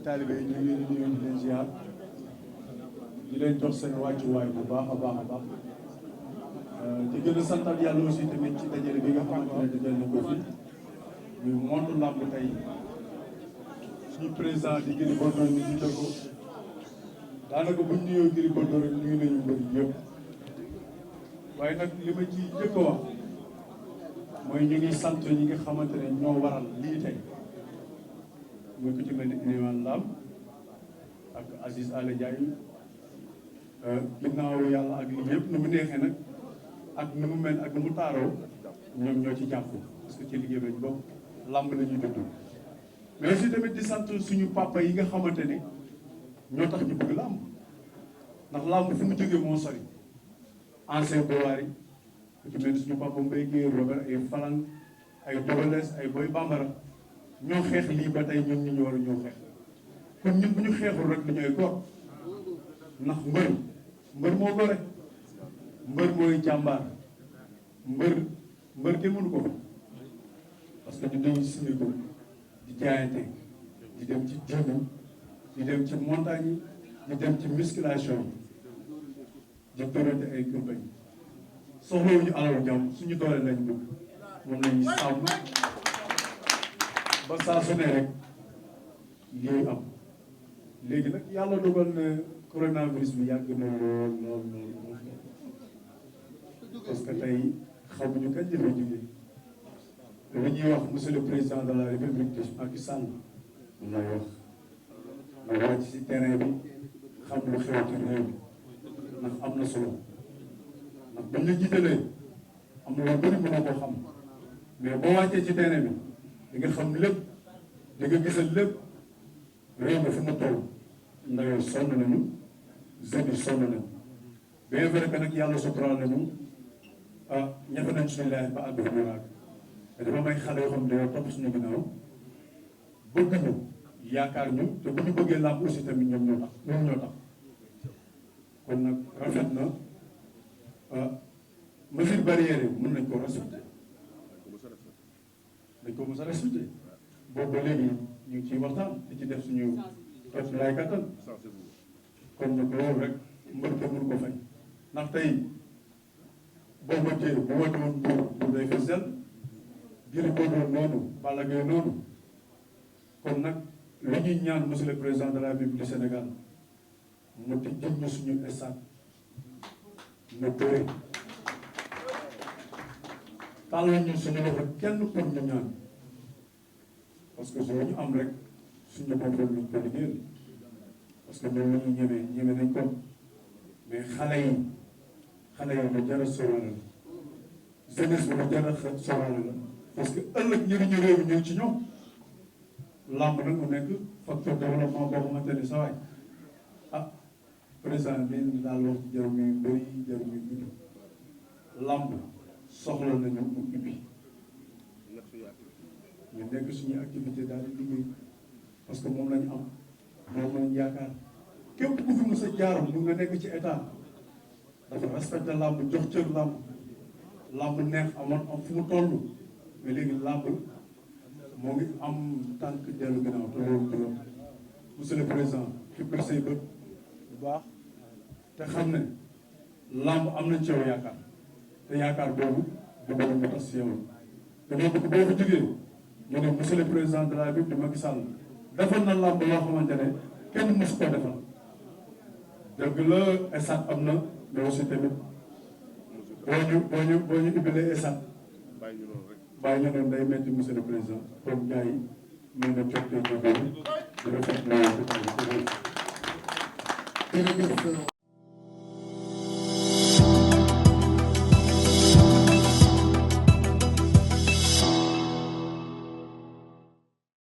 taalibe yi ñu ngi leen di nuyu di leen ziar di leen jox seen wàccuwaay bu baax a baax a baax di gën a santaat yàlla aussi tamit ci dajale bi nga xamante ne dajale nañ ko fi ñu monde làmb tey suñu président di Gris Bordeaux ñu jiite ko daanaka buñ nuyoo Gris Bordeaux rek nuyu nañu mbër yëpp waaye nag li ma ci njëkk a wax mooy ñu ngi sant ñi nga xamante ne ñoo waral lii tey muy ko ci mel ni Iliman Lam ak Aziz Ala Ndiaye ginnaaw yàlla ak lii yëpp nu mu neexee nag ak nu mu mel ak nu mu taaroo ñoom ñoo ci jàpp parce que ci liggéey lañ bokk làmb la ñuy dund mais aussi tamit di sant suñu papa yi nga xamante ne ñoo tax ñu bëgg làmb ndax làmb fi mu jógee moo sori ancien bowaar yi ku ci mel ni suñu papa Mbaye Guèye Robert ay Falang ay Dogoles ay Boy Bambara ñoo xeex lii ba tey ñun ñu war a ñoo xeex kon ñun bu ñu xeexul rek dañooy góor ndax mbër moo gore mbër mooy jàmbaar mbër kenn mënu ko parce que ñu dañuy simmi ko di jaayante di dem ci jëmm di dem ci montagne yi di dem ci musculation di dorante ay campagne soxlawuñu alalu jàmm suñu doole lañ bëgg moom lañuy sàmm ba saa su ne rek lii am léegi nag yàlla dogal na coronavirus bi yàgg na lool parce que tey xamuñu kañ la fa jógee li ñuy wax monsieur le président de la république de Macky Sall moom lay wax nga wàcc ci terrain bi xam lu xew ci réew mi ndax am na solo ndax buñ la jiitalee am na lu bëri mënoo koo xam mais boo wàccee ci terrain bi di nga xam lépp di nga gisal lépp réew mi fu mu toll ndaw yi sonn nañu jeunes yi sonn nañu bien vrai que nag yàlla suturaal nañu ñafe nañ suñu laaj ba àgg fu mu àgg te dafa may xale yoo xam ne dañoo topp suñu ginnaaw bëgg ñu yaakaar ñu te bu ñu bëggee làmb aussi tamit ñoom ñoo tax kon nag rafet na mesure barrière yi mën nañ ko respecté dañ ko mos a respecté boobu ba léegi ñu ngi ciy waxtaan di ci def suñu xeetu laay kattan kon nag loolu rek mbër ko mënu ko fay ndax tey boo wëccee bu wëcce woon bu day fa sel Gris Bordeaux noonu Balla Gaye noonu kon nag li ñuy ñaan monsieur le président de la République du Sénégal mu di jëm ñu suñu stade na bëri tàllal ñu suñu loxo kenn pour ñu ñaan parce que soo ñu am rek suñu bopp luñ ko liggéeyal parce que ñoom la ñu ñeme nañ ko mais xale yi lu jar a sóoraale la jeunesse bi lu jar a sóoraale la parce que ëllëg njëriñu réew mi ñu ngi ci ñoom làmb nag mu nekk facteur développement boo xamante ni sa waay président bi daal wax ci jarul muy bëri jarul muy gudd làmb soxla nañu mu ubbi ñu nekk suñuy activité daal di liggéey parce que moom lañu am moom lañu yaakaar képp ku fi mës a jaar mu nga nekk ci état dafa respecté làmb jox cër làmb neex amoon am fu mu toll mais léegi làmb moo ngi am tànk dellu gannaaw te loolu juróom monsieur le président xippil say bët bu baax te xam ne làmb am nañ ci yow yaakaar te yaakaar boobu du boobu mu tas si yow te boo ko jógee ñu ne monsieur le président de la République de Macky Sall defal na làmb loo xamante ne kenn mosu ko defal dëgg la esat am na mais aussi tamit boo ñu ubbilee esat bàyyi ñu noonu day metti monsieur le président comme gars yi mën na coppite jógee di rafet na